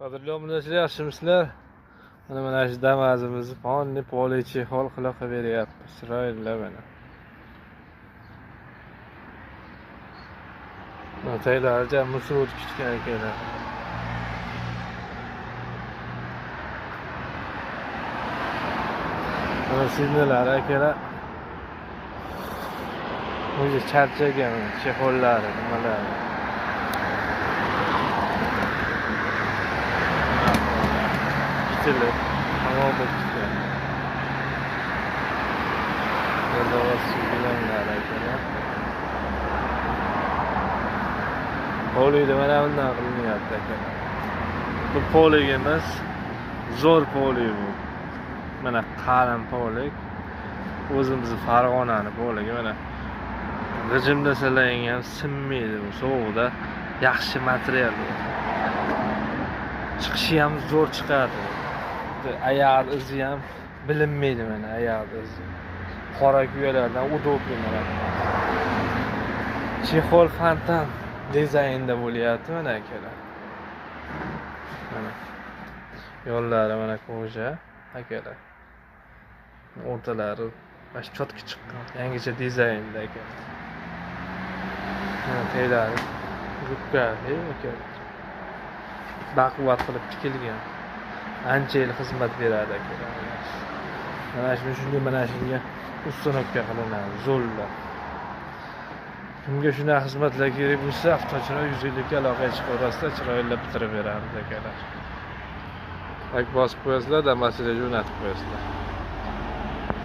Qadrli obunachilar, yaxshimisizlar? Mana shu Damazimizni ponni polichi hol qilib beryapti. Chiroyli mana. Taylari jam musur o'tib ketgan akalar. Mana signallar akalar. O'zi charchagan chexollari, nimalari. Bitilib, tamom bo'lib ketgan. Gilamlar akalar. Polikda mana bundan qilinyapti akalar. Bu polik emas, zo'r polik bu. Mana qalin polik. O'zimizni Farg'onani poligi mana. G'ijimlasalar ham sinmaydi bu sovuqda. Yaxshi material bu. Chiqishi ham zo'r chiqadi. Oyoq izi ham bilinmaydi mana oyoq izi. Qora kuyalardan udobli mana. Chexol fontan dizaynda bo'lyapti mana akalar. Mana yo'llari mana koja akalar. O'rtalari mana shu chotga chiqqan, yangicha dizaynda akalar. Mana taylari rubkali akalar. Baquvvat qilib tikilgan. Ancha yil xizmat beradi akalar. Mana shunga mana shunga ustanokka qilinadi, zo'rlar. Kimga shunaqa xizmatlar kerak bo'lsa, Avtochiroy 150 ga aloqaga chiqaverasizlar, chiroylab bitirib beramiz akalar. Like bosib qo'yasizlar, Damas'ga jo'natib qo'yasizlar.